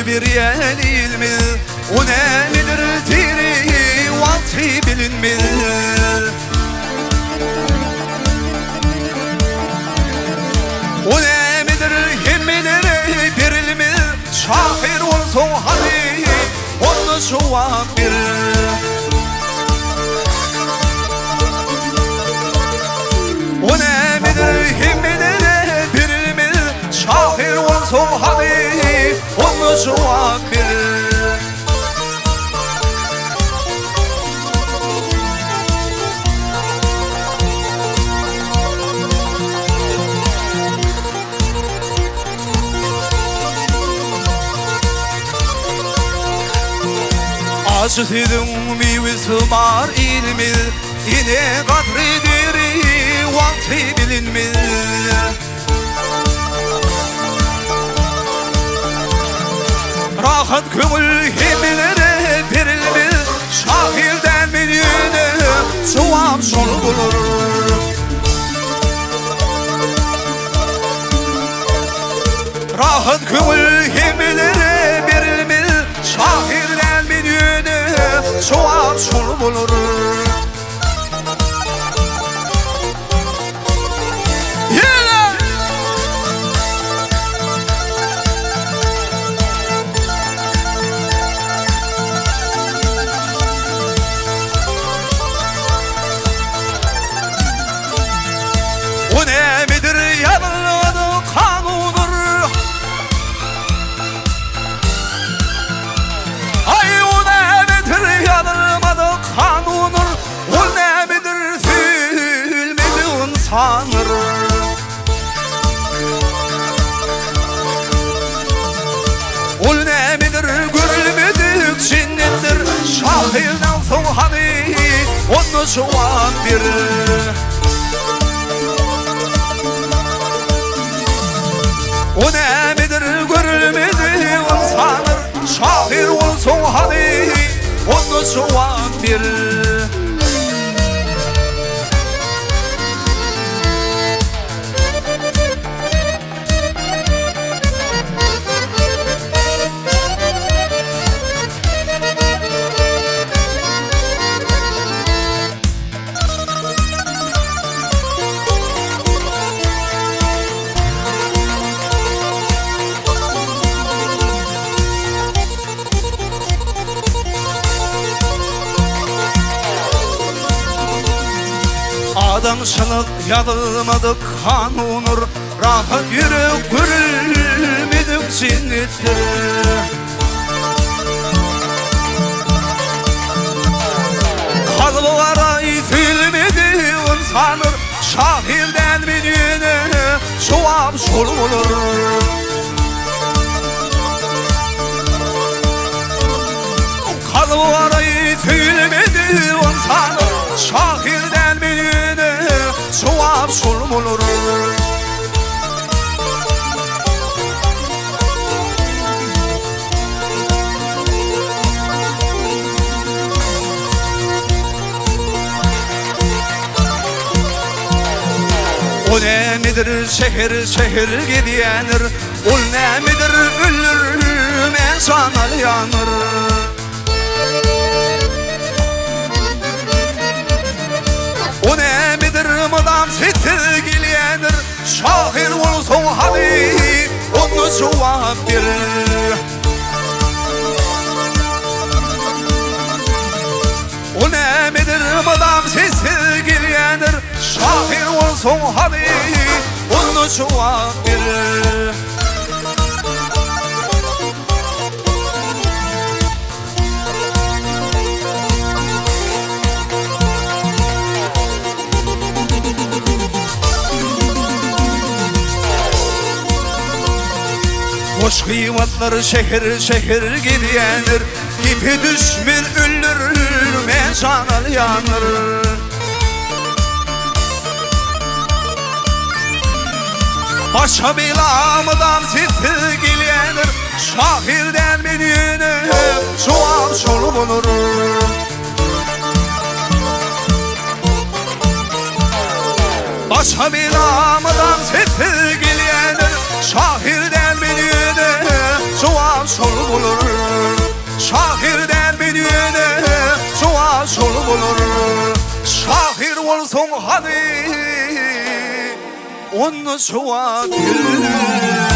berýän ilimiz, O nämedir tiri wagty bilinmez. O nämedir hemmelere berilmez, Şahyr bolsaň hany onda jogap ber. O nämedir hemmelere berilmez, Şahyr bolsaň hany onda jogap ber. Ajy sözüň miwesi bar ilimiz, Ene gadry diri wagty bilinmez. Rahat köňül hemmelere berilmez, Şahyr däl men ýöne jogap şol bolar. Rahat köňül hemmelere berilmez, Şahyr däl men ýöne jogap şol bolar. O nämedir ýazylmadyk kanundyr. Aý o nämedir ýazylmadyk kanundyr. Ol nämedir söýülmedik ynsandyr. Ol nämedir görülmedik jennetdir. Şahyrdan soň hany onda jogap ber. O nämedir görülmedik ynsandyr. Şahyr bolsaň hany onda jogap ber. Adamçylyk ýazylmadyk kanundyr, Rahat ýürek görülmedik jennetdir. Kalby gara söýülmedik ynsandyr, Şahyr däl men ýöne jogap şol bolar. Kalby gara söýülmedik ynsandyr, Şahyr däl men ýöne jogap şol bolar. O nämedir şäher-şäher gezýändir, Ol nämedir öldürmän jan alýandyr. O nämedir mydam sessiz gelýändir, Şahyr bolsaň hany onda jogap ber. O nämedir mydam sessiz gelýändir, Şahyr bolsaň hany onda jogap ber. Hoş gyýbatlar şäher-şäher gezýändir, Gepe düşmez öldürmän jan alýandyr. Başa bela mydam sessiz gelýändir, Şahyr däl men ýöne jogap şol bolar. Başa bela mydam sessiz gelýändir, Şahyr däl men ýöne jogap. şol bolar. Şahyr däl men ýöne jogap şol bolar. Şahyr bolsaň hany onda jogap ber.